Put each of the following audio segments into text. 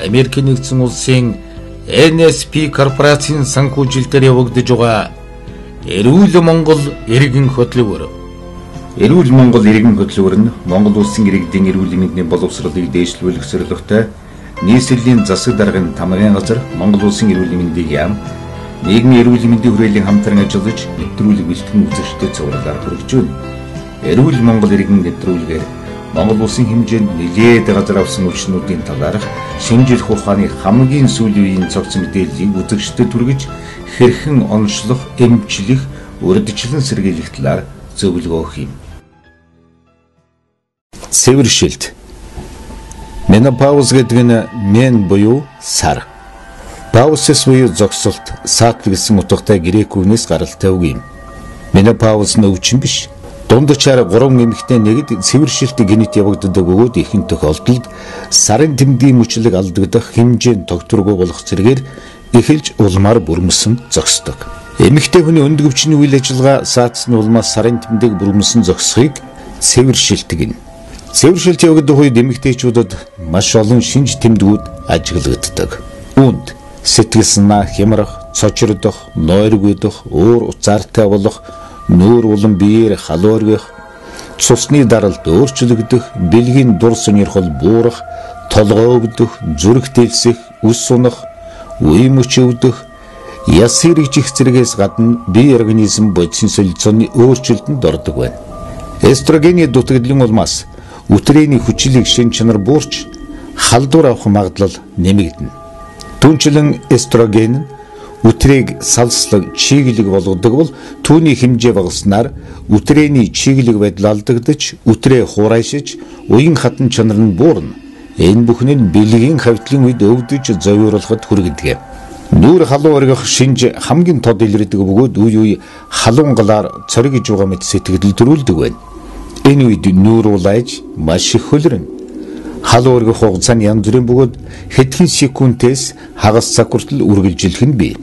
Америкийн нэгдсэн улсын NSP корпорацийн санхүүжилтээр явагдаж байгаа Эрүүл Монгол иргэн хөтөлбөр. Эрүүл Монгол иргэн хөтөлбөр нь Монгол улсын иргэдийн эрүүл мэндийн боловсролыг дээшлүүлэх зорилготой нийслэлийн засаг даргын тамгын газар Монгол улсын эрүүл мэндийн яам, нийгмийн эрүүл мэндийн хүрээлэн хамтран ажиллаж нэвтрүүлэг бэлтгэн үзэгчдэд цувралаар хүргэж байна. Эрүүл Монгол иргэн нэвтрүүлгээр Монгол улсын хэмжээнд нэлээд газар авсан өвчнүүдийн талаарх шинжлэх ухааны хамгийн сүүлийн үеийн цогц мэдээллийг үзэгчдэд хүргэж хэрхэн онцлох, эмчлэх, урьдчилан сэргийлэх талаар зөвлөгөө өгөх юм. Цэвэршилт. Менопауз гэдэг нь мен буюу сар. Паусес буюу зогсолт, саатл гэсэн утгатай грек үгнээс гаралтай үг юм. Менопауз нь өвчин биш. Дундчаар 3 эмэгтэй нэгд цэвэршилт гэнэт явагддаг бөгөөд ихэнх тохиолдолд сарын тэмдгийн мөчлөг алдагдах хэмжээнд тогтворгүй болох зэрэгээр эхэлж улмаар бүрмөсөн зогсдог. Эмэгтэй хүний өндөгвчний үйл ажиллагаа саатсны улмаас сарын тэмдэг бүрмөсөн зогсохыг цэвэршилт гэнэ. Цэвэршилт явагдах үед эмэгтэйчүүдэд маш олон шинж тэмдгүүд ажиглагддаг. Үүнд сэтгэл санаа хямрах, цочродох, нойргүйдэх, уур уцаартай болох, нүүр улам биеэр халуун оргих, цусны даралт өөрчлөгдөх, бэлгийн дур сонирхол буурах, толгой өвдөх, зүрх дэлсэх, үс унах, үе мөч өвдөх, яс хэрэгжих зэргээс гадна бие организм бодисын солилцооны өөрчлөлтөнд ордог байна. Эстрогений дутагдлын улмаас үтрээний хүчлийг шин чанар буурч халдвар авах магадлал нэмэгдэнэ. Түүнчлэн эстроген нь үтрээг салслаг, чиглэг болгодог бол түүний хэмжээ багаснаар үтрээний чиглэг байдал алдагдаж, үтрээ хуурайшиж, уян хатан чанар нь буурна. Энэ бүхэн нь бэлгийн хавтлын үед өвдөж зовиурлахад хүргэдэг. Нүүр халуун оргих шинж хамгийн тод илэрдэг бөгөөд үе үе халуун галаар цоригж байгаа мэт сэтгэл төрүүлдэг байна. Энэ үед нүүр улайж маш их хөлрөнө. Халуун оргих хугацаа нь янз бүрийн бөгөөд хэдхэн секундээс хагас цаг хүртэл үргэлжилэх нь бий.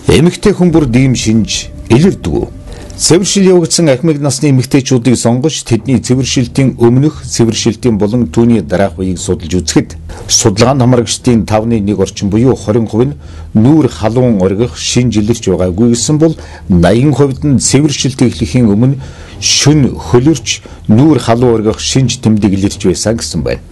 Эмэгтэй хүн бүр ийм шинж илэрдэг. Цэвэршил явагдсан ахмад насны эмэгтэйчүүдийг сонгож тэдний цэвэршилтийн өмнөх, цэвэршилтийн болон түүний дараах үеийг судалж үзэхэд судалгаанд хамрагчдын 5.1 орчим буюу 20% нь нүүр халуун оргих шинж илэрч байгаагүй гэсэн бол 80% нь цэвэршилт эхлэхийн өмнө шөнө хөлөрч нүүр халуун оргих шинж тэмдэг илэрч байсан гэсэн байна.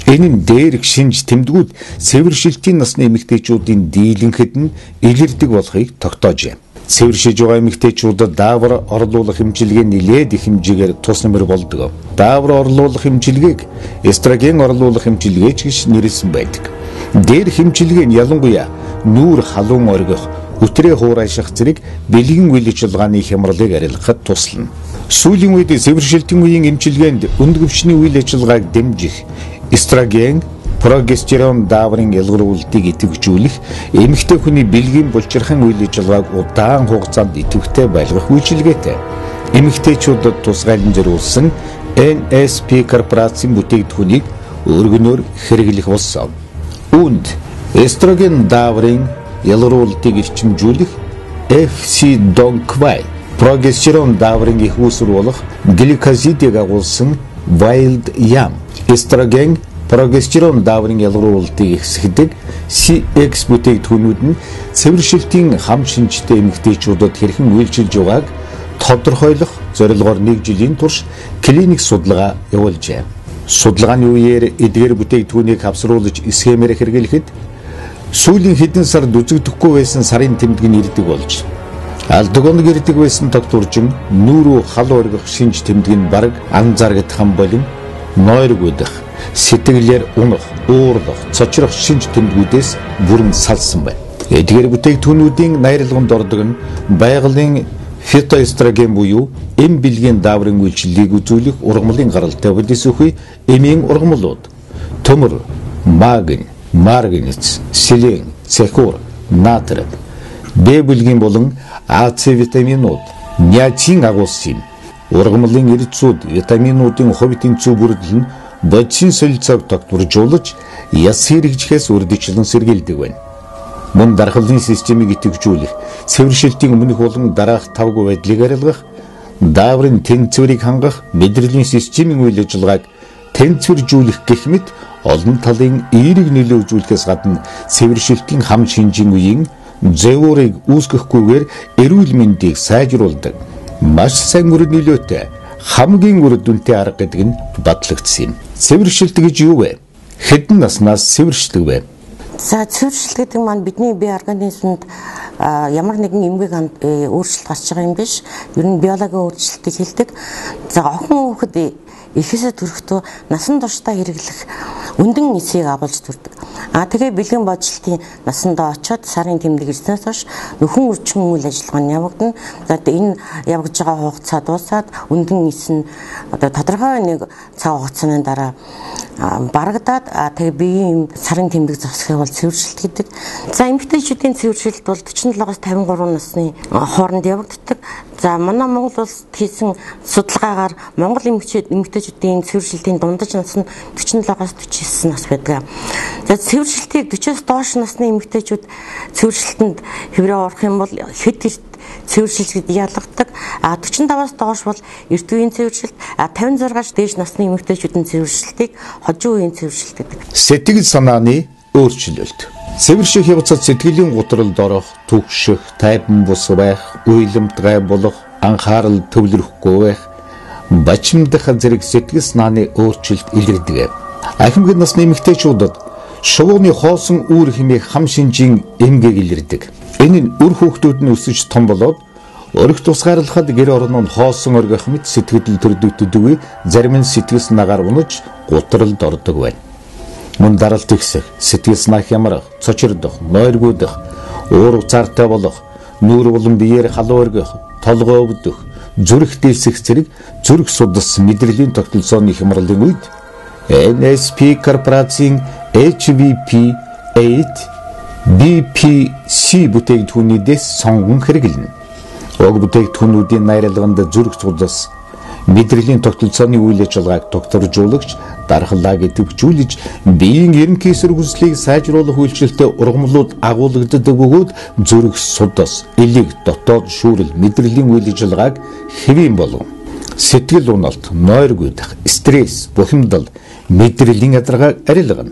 Энэ нь дээрх шинж тэмдгүүд цэвэршилтийн насны эмэгтэйчүүдийн дийлэнхэд нь илэрдэг болохыг тогтоожээ. Цэвэршиж байгаа эмэгтэйчүүдэд даавар орлуулах эмчилгээ нэлээд их хэмжээгээр тус нэмэр болдог. Даавар орлуулах эмчилгээг эстроген орлуулах эмчилгээ ч гэж нэрлэсэн байдаг. Дээрх эмчилгээ нь ялангуяа нүүр халуун оргих, үтрээ хуурайших зэрэг бэлгийн үйл ажиллагааны хямралыг арилгахад туслана. Сүүлийн үед цэвэршилтийн үеийн эмчилгээнд өндгөвчний үйл ажиллагааг дэмжих, эстроген, прогестерон дааврын ялгаруулалтыг идэвхжүүлэх, эмэгтэй хүний бэлгийн булчирхан үйл ажиллагааг удаан хугацаанд идэвхтэй байлгах үйлчилгээтэй. Эмэгтэйчүүдэд тусгайлан зориулсан NSP корпорацийн бүтээгдэхүүнийг өргөнөөр хэрэглэх болсон. Үүнд эстроген дааврын ялгаруулалтыг эрчимжүүлэх FC Donquai, прогестерон дааврын их үүсвэр болох гликозидыг агуулсан Wild Yam, эстроген, прогестерон дааврын ялгаруулалтыг ихсгэдэг CX бүтээгдэхүүнүүд нь цэвэршилтийн хам шинжтэй эмэгтэйчүүдэд хэрхэн үйлчилж байгааг тодорхойлох зорилгоор 1 жилийн турш клиник судалгаа явуулжээ. Судалгааны үеэр эдгээр бүтээгдэхүүнийг хавсруулж схемээр хэрэглэхэд сүүлийн хэдэн сард үзэгдэхгүй байсан сарын тэмдэг нь ирдэг болж алдаг оног ирдэг байсан тогтворжин нүүрүү халуун оргих шинж тэмдэг нь бараг анзаарагдах болон нойргүйдэх, сэтгэлээр унах, уурлах, цочрох шинж тэмдгүүдээс бүрэн салсан байна. Эдгээр бүтээгдэхүүнүүдийн найрлаганд ордог нь байгалийн Фитоэстроген буюу эм бэлгийн дааврын үйлчлэлийг үзүүлэх ургамлын гаралтай бодис үхий эмийн ургамлууд төмөр, магний, марганец, селен, цехур, натрий, Б бүлгийн болон А, С витаминууд, ниацин агуулсан юм. Ургамлын эрдэсүүд витаминуудын хувь тэнцүү бүрдэл нь бодисын солилцоог тогтворжуулж, яс хэрэгжихээс үрдчлэн сэргийлдэг байна. Мөн дархлын системийг идэвхжүүлэх, цэвэршилтийн өмнөх болон дараах тавгүй байдлыг арилгах, дааврын тэнцвэрийг хангах, мэдрэлийн системийн үйл ажиллагааг тэнцвэржүүлэх гэх мэт олон талын эерэг нөлөө үзүүлэхээс гадна цэвэршилтийн хам шинжийн үеийн зэвүүрийг үүсгэхгүйгээр эрүүл мэндийг сайжруулдаг маш сайн үр нөлөөтэй хамгийн үр дүнтэй арга гэдэг нь батлагдсан юм. Цэвэршилт гэж юу вэ? Хэдэн наснаас цэвэршдэг вэ? За, цэвэршилт гэдэг маань бидний бие организмд ямар нэгэн эмгэг өөрчлөлт гарч байгаа юм биш. Ер нь биологийн өөрчлөлтийг хэлдэг. За, охин хүүхэд эхэсээ төрөхдөө насан туршдаа хэрэглэх үндэм эсийг агуулж төрдөг. А тэгээ бэлгийн бодлтын насандаа очиод сарын тэмдэг ирснээс хойш нөхөн үржин үйл ажиллагаа нь явагдана. За, энэ явагдаж байгаа хугацаа дуусаад үндэм эс нь одоо тодорхой нэг цаг хугацааны дараа барагдаад тэгээ биеийн сарын тэмдэг зогсохыг бол цэвэршилт гэдэг. За, эмэгтэйчүүдийн цэвэршилт бол 47-оос 53 насны хооронд явагддаг. За, манай Монгол улсад хийсэн судалгаагаар Монгол эмэгтэйчүүдийн цэвэршилтийн дундаж нас нь 47-оос 49 нас байдаг. За, цэвэршилтийг 40-оос доош насны эмэгтэйчүүд цэвэршилтэнд хэврээ орох юм бол хэд эрт цэвэршилт ялгадаг. А 45-аас доош бол эрт үеийн цэвэршилт, а 56-аас дээш насны эмэгтэйчүүдийн цэвэршилтийг хожим үеийн цэвэршилт гэдэг. Сэтгэл санааны өөрчлөлт. Цэвэрших явцад сэтгэлийн гутралд орох, түгших, тайван бус байх, уйламтгай болох, анхаарал төвлөрөхгүй байх, бачимдах зэрэг сэтгэл санааны өөрчлөлт илэрдэг. Ахимаг насны эмэгтэйчүүдэд шувууны хоосон үүр хэмээх хам шинжийн эмгэг илэрдэг. Энэ нь үр хүүхдүүд нь өсөж том болоод өрх тусгаарлахад гэр орон нь хоосон оргих мэт сэтгэл төрдөг төдийгүй зарим нь сэтгэл санаагаар унаж гутралд ордог байна. Мөн даралт ихсэх, сэтгэл санаа хямрах, цочирдох, нойргүйдэх, уурга цаартай болох, нүүр болон биеэр халуун оргих, толгой өвдөх, зүрх дэлсэх зэрэг зүрх судас мэдрэлийн тогтолцооны хямралын үед NSP корпорацийн HVP 8 BPC бүтээгдэхүүнүүдээс сонгон хэрэглэнэ. Уг бүтээгдэхүүнүүдийн найралганд зүрх судас мэдрэлийн тогтолцооны үйл ажиллагааг тогтворжуулагч дархлааг идэвхжүүлж биеийн ерөнхий сэргүүцлийг сайжруулах үйлчлэлтэй ургамлууд агуулгаддаг бөгөөд зүрх судас, элэг, дотоод шүүрэл, мэдрэлийн үйл ажиллагааг хэвийн болгоно. Сэтгэл уналт, нойргүйдэх, стресс, бухимдал, мэдрэлийн ядаргааг арилгана.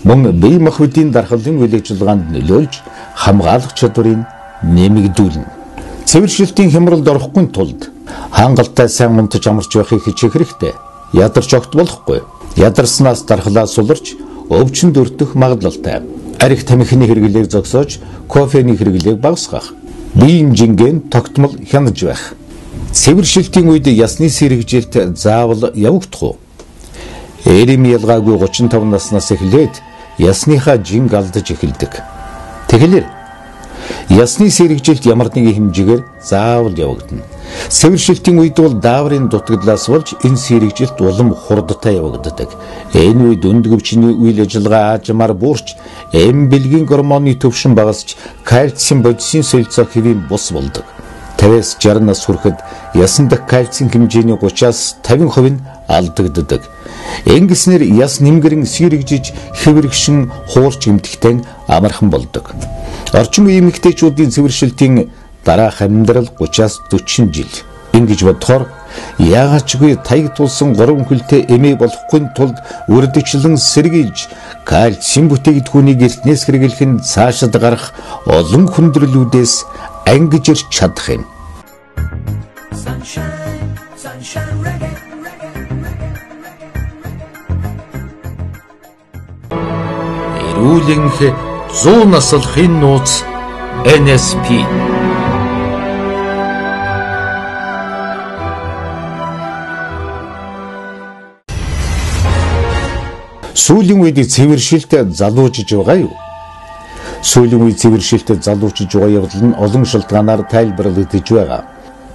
Мөн бие махбодын дархлын үйл ажиллагаанд нөлөөлж хамгаалах чадварыг нэмэгдүүлнэ. Цэвэршилтийн хямралд орохгүй тулд хангалттай сайн унтаж амарч байхыг хичээх хэрэгтэй. Ядарч огт болохгүй. Ядарснаас дархлаа суларч өвчин дөртөх магадлалтай. Арх тамхины хэрэглээг зогсоож кофений хэрэглээг багасгах. Биеийн жингээн тогтмол хянаж байх. Цэвэршилтийн үед ясны сэргэжилт заавал явагдах уу? Эрэм ялгаагүй 35 наснаас эхлээд ясныхаа жинг алдаж эхэлдэг. Тэгэхээр ясны сэргэжилт ямар нэгэн хэмжээгээр заавал явагдана. Цэвэршилтийн үед бол дааврын дутагдлаас болж энэ сэргэжилт улам хурдтай явагддаг. Энэ үед өндгөвчний үйл ажиллагаа аажмаар буурч, эм бэлгийн гормоны төвшин багасч, кальцийн бодисын солилцоо хэвийн бус болдог. 50-аас 60 нас хүрэхэд ясан дах кальцийн хэмжээний 30-аас 50% нь алдагддаг. Ингэснээр яс нэмгэрэн сэрэгжиж хэврэгшин хуурч эмтгэхтэн амархан болдог. Орчин үеийн эмэгтэйчүүдийн цэвэршилтийн дараах амьдрал 30-аас 40 жил. Ингэж бодохоор яагаад ч үгүй таяг тулсан 3 хөлтэй эмээ болохгүй тулд үрдэгчлэн сэргийлж кальцийн бүтээгдэхүүнийг эртнээс хэрэглэх нь цаашид гарах олон хүндрэлүүдээс ангижирч чадах юм. Эрүүлэнх 100 наслахын нууц NSP. Сүүлийн үед цэвэршилт залуужиж байгаа юу? Сүүлийн үед цэвэршилт залуучж байгаа явдал нь олон шалтгаанаар тайлбарлагдаж байгаа.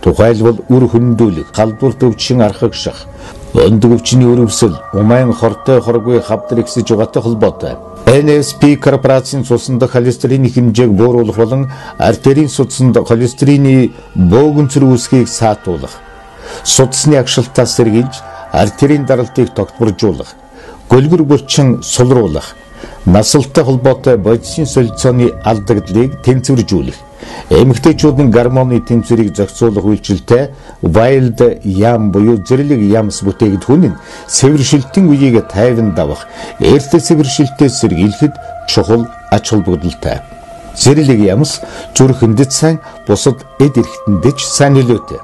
Тухайлбал үр хөндүүлэх, халдвар төвчин архагших, өндөг өвчний өрөвсөл, умайн хортой хоргүй хавдар ихсэж байгаатай холбоотой. NSP корпорацийн цуснд холестерины хэмжээг бууруулах болон артерийн судсанд холестерины бөөгөнцөр үүсхийг саатуулах, судасны агшилтаас сэргийлж артерийн даралтыг тогтворжуулах, гөлгөр булчин сулруулах, насалтай холбоотой бодисын солилцооны алдагдлыг тэнцвэржүүлэх, эмэгтэйчүүдийн гормоны тэнцвэрийг зохицуулах үйлчлэлтэй Wild Yam буюу зэрлэг ямс бүтээгдэхүүн нь цэвэршилтийн үеийг тайван давах, эрт цэвэршилтээс сэргийлэхэд чухал ач холбогдолтой. Зэрлэг ямс зүрхэнд сайн, бусад эд эрхтэнд ч сайн нөлөөтэй.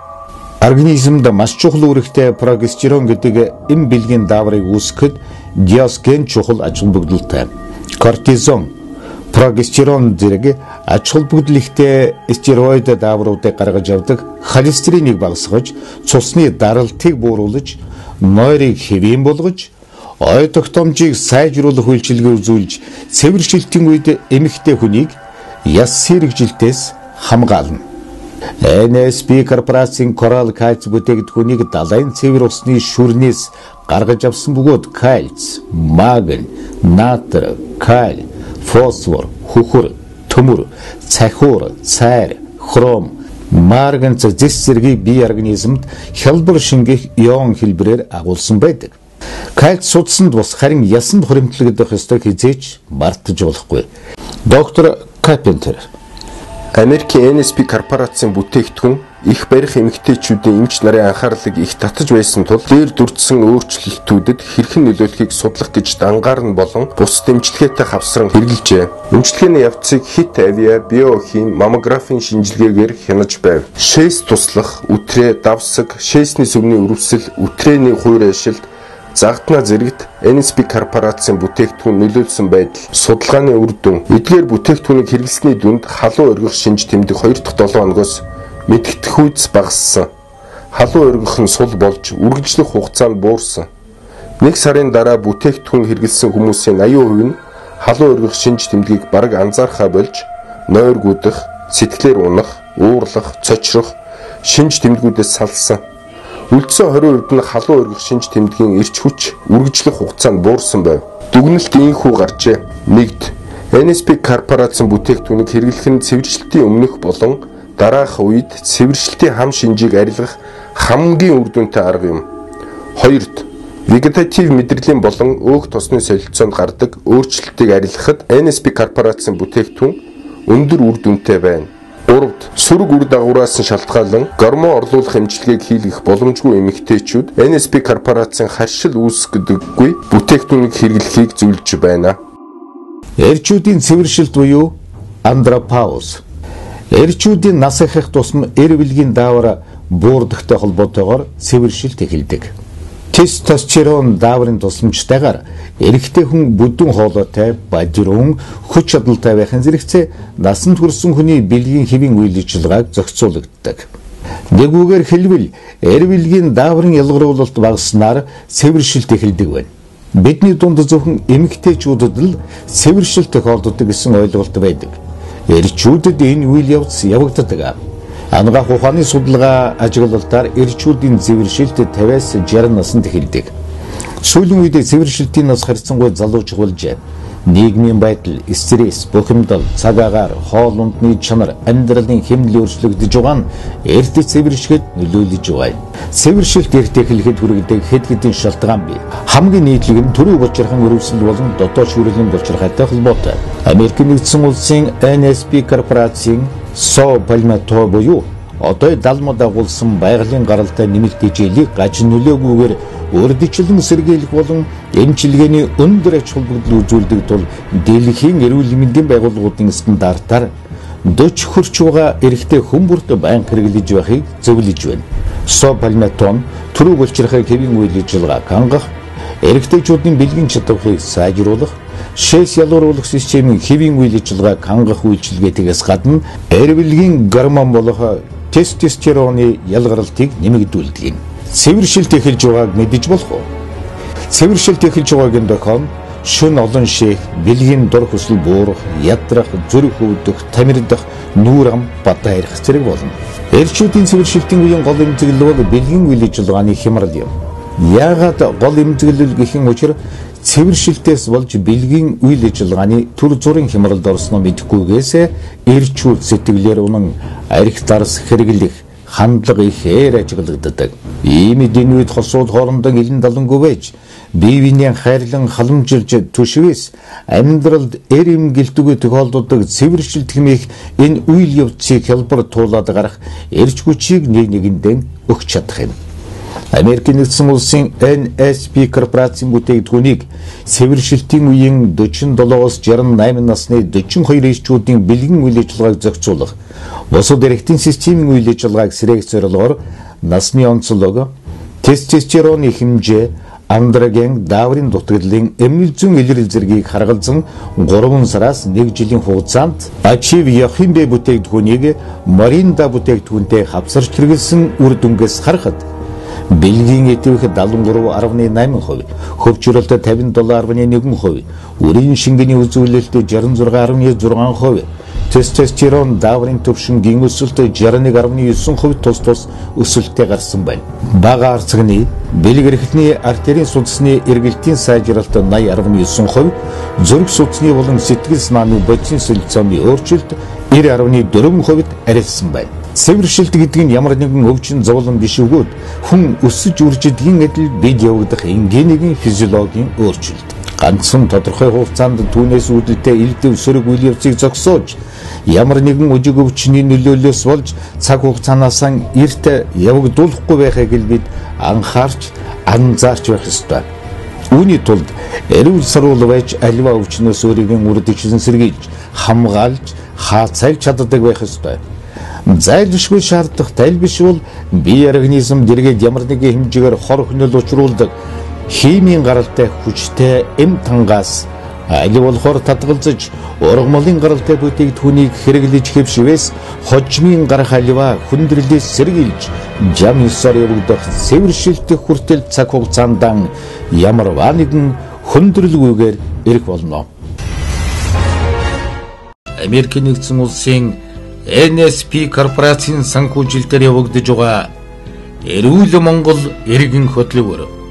Организмд маш чухал үүрэгтэй прогестерон гэдэг эм бэлгийн дааврыг үүсгэхэд диосген чухал ач холбогдолтой. Кортизон, прогестерон зэрэг ач холбогдол ихтэй стероид даавруудыг гаргаж авдаг, холестеринийг багасгаж, цусны даралтыг бууруулж, нойрыг хэвийн болгож, ой тогтоомжийг сайжруулах үйлчилгээ үзүүлж, цэвэршилтийн үед эмэгтэй хүнийг яс сэрэгжилтээс хамгаална. NSP корпорацийн Coral кальц бүтээгдэхүүнийг далайн цэвэр усны шүрнээс гаргаж авсан бөгөөд кальц, магний, натр, каль, фосфор, хөхөр, төмөр, цахиур, цайр, хром, марганц зэс зэргийг бие организмд хялбар шингэх ион хэлбэрээр агуулсан байдаг. Кальц судсанд бус харин ясанд хуримтлагдах ёстойг хизээч мартаж болохгүй. Доктор Карпентер. Америкийн NSP корпорацийн бүтээгдэхүүн их барих эмэгтэйчүүдийн эмч нарын анхаарлыг их татаж байсан тул дээр дүрдсэн өөрчлөлтүүдэд хэрхэн нөлөөлөхийг судлах гэж дангаар нь болон бусад эмчилгээтэй хавсран хэрэглэжээ. Эмчилгээний явцыг хит авиа, биохим, маммографийн шинжилгээгээр хянаж байв. Шээс туслах, үтрээ, давсаг, шээсний сүмний өрөвсөл, үтрээний хуур ашилт, загтнаа зэрэгт NSP корпорацийн бүтээгдэхүүн нөлөөлсөн байдал судалгааны үр дүн. Эдгээр бүтээгдэхүүнийг хэрэглэсний дүнд халуун оргих шинж тэмдэг 2 дахь 7 хоногоос мэдгэдэхүйц багассан. Халуун оргих нь сул болж үргэлжлэх хугацаа нь буурсан. 1 сарын дараа бүтээгдэхүүн хэрэглэсэн хүмүүсийн 80% нь халуун оргих шинж тэмдгийг бараг анзаархаа болж нойргүйдэх, сэтгэлээр унах, уурлах, цочрох шинж тэмдгүүдээс салсан. Үлдсэн 20% нь халуун оргих шинж тэмдгийн эрч хүч үргэлжлэх хугацаа нь буурсан байв. Дүгнэлт ийнхүү гарчээ. 1-д NSP корпорацийн бүтээгдэхүүнийг хэрэглэх нь цэвэршилтийн өмнөх болон дараах үед цэвэршилтийн хам шинжийг арилгах хамгийн үр дүнтэй арга юм. 2-д вегетатив мэдрэлийн болон өөх тосны солилцоонд гардаг өөрчлөлтийг арилгахад NSP корпорацийн бүтээгдэхүүн өндөр үр дүнтэй байна. 3-д сөрөг үр дагавраас нь шалтгаалan гормон орлуулах эмчилгээг хийлгэх боломжгүй эмэгтэйчүүд NSP корпорацийн харшил үүсгэдэггүй бүтээгдэхүүнийг хэрэглэхийг зөвлөж байна. Эрчүүдийн цэвэршилт буюу андропауз. Эрчүүдийн нас ахих тусам эр бэлгийн даавар буурдагтай холбоотойгоор цэвэршилт эхэлдэг. Тестостерон дааврын тусламжтайгаар эрэгтэй хүн бүдүүн хоолойтой, бажирун, хүч чадалтай байхын зэрэгцээ насанд хүрсэн хүний бэлгийн хэвийн үйл ажиллагааг зохицуулагддаг. Нэг үгээр хэлбэл эр бэлгийн дааврын ялгаруулалт багаснаар цэвэршилт эхэлдэг байна. Бидний дунд зөвхөн эмэгтэйчүүдэд л цэвэршилт тохиолддог гэсэн ойлголт байдаг. Эрчүүдэд энэ үйл явц явагддаг. Анагаах ухааны судалгаа ажиглалтаар эрчүүдийн цэвэршилт 50-аас 60 наснд эхэлдэг. Сүүлийн үед цэвэршилтийн нас харьцангуй залууч болжээ. Нийгмийн байдал, стресс, бухимдал, цаг агаар, хоол ундны чанар, амьдралын хэмнэл өөрчлөгдөж байгаа нь эрт цэвэршихэд нөлөөлөж байгаа юм. Цэвэршилт эрт эхлэхэд хүргэдэг хэд хэдэн шалтгаан бий. Хамгийн нийтлэг нь төрийн булчирхан өрөвсөл болон дотоод шүрлийн булчирхайтай холбоотой. Америк нэгдсэн улсын NSP корпорацийн Со Пальмато буюу одоо далмод агуулсан байгалийн гаралтай нэмэлт хичээлийг гаж нөлөөгүйгээр урьдчилан сэргийлэх болон эмчилгээний өндөр ач холбогдол үзүүлдэг тул дэлхийн эрүүл мэндийн байгууллагуудын стандартаар 40 хүрч байгаа эрэгтэй хүн бүрт байнга хэрэглэж байхыг зөвлөж байна. Со Пальматон төрөв булчирхайг хэвийн үйл ажиллагааг хангах, эрэгтэйчүүдийн бэлгийн чадварыг сайжруулах, шээс ялууруулах системийн хэвийн үйл ажиллагааг хангах үйлчилгээтэйгээс гадна эр бэлгийн гормон болох тестостероны ялгаралтыг нэмэгдүүлдэг юм. Цэвэршилт эхэлж байгааг мэдэж болох уу? Цэвэршилт эхэлж байгаагийн дохион шөн олон шээх, бэлгийн дур хүсэл буурах, ядрах, зүрх өвдөх, тамирдах, нүүр ам бадаа ирэх зэрэг болно. Эрчүүдийн цэвэршилтийн үеийн гол эмзэглэл бол бэлгийн үйл ажиллагааны хямрал юм. Яагаад гол эмзэглэл гэх юм учир цэвэршилтээс болж бэлгийн үйл ажиллагааны төр зүрийн хямралд орсноо мэдэхгүйгээс эрчүүд сэтгэлээр унан арх дарс хэрэглэх хандлага ихээр ажиглагддаг. Ийм эдийн үед хосууд хоорондоо илэн далангүй байж бие биенээ хайрлан халамжилж түшвэс амьдралд эр эмгэлтгүй тохиолддог цэвэршилт хэмээх энэ үйл явцыг хялбар туулаад гарах эрч хүчийг нэг нэгэндээ өгч чадах юм. Америкийн нэгдсэн улсын NSP корпорацийн бүтээгдэхүүнийг цэвэршилтийн үеийн 47-оос 68 насны 42 эрчүүдийн бэлгэн үйл ажиллагааг зохицуулах, бусад эргэтийн системийн үйл ажиллагааг сэргээх зорилгоор насны онцлог, тестостероны хэмжээ, андроген дааврын дутагдлын эмнэл зүйн илрэл зэргийг харгалзан 3 сараас 1 жилийн хугацаанд Ачив Яхимбэ бүтээгдэхүүнийг Маринда бүтээгдэхүүнтэй хавсарч хэрэглэсэн үр дүнгээс харахад бэлгийн идэвх 73.8%, хөвчрөлт 57.1%, үрийн шингэний үзүүлэлт 66.6%, тестостерон дааврын түвшингийн өсөлт 61.9% тус тус өсөлттэй гарсан байна. Бага арцганы бэлэг эрхтний артерийн судасны эргэлтийн сайжралт 80.9%, зүрх судасны болон сэтгэл санааны бодисын солилцооны өөрчлөлт 90.4%-д арилсан байна. Цэвэршилт гэдэг нь ямар нэгэн өвчин зовлон биш өгөөд хүн өсөж үржидгийн адил бид явагдах энгийн нэгэн физиологийн өөрчлөлт. Ганцхан тодорхой хугацаанд түүнээс үүдэлтэй элдв сөрөг үйл явцыг зогсоож ямар нэгэн өжиг өвчний нөлөөллөөс болж цаг хугацаанаас эрт явагдуулахгүй байхыг л бид анхаарч анзаарч байх ёстой. Үүний тулд эрүүл саруул байж аливаа өвчнөөс өөрийгөө үрдэгчсэн сэргийлж, хамгаалж, хаацайлж чаддаг байх ёстой. Зайлшгүй шаардах тал биш бол бие организм дэргэд ямар нэгэн хэмжээгээр хор хөнөөл учруулдаг химийн гаралтай хүчтэй эм тангаас аль болохоор татгалзаж ургамлын гаралтай бүтээгдэхүүнийг хэрэглэж хэвшвээс хожмын гарах аливаа хүндрэлээс сэргийлж жам ёсоор явагдах цэвэршилт хүртэл цаг хугацаанд ямарваа нэгэн хүндрэлгүйгээр ирэх болно. Америкийн нэгдсэн улсын NSP корпорацийн санхүүжилтээр явагдаж байгаа Эрүүл Монгол эргэн хөтөлбөр.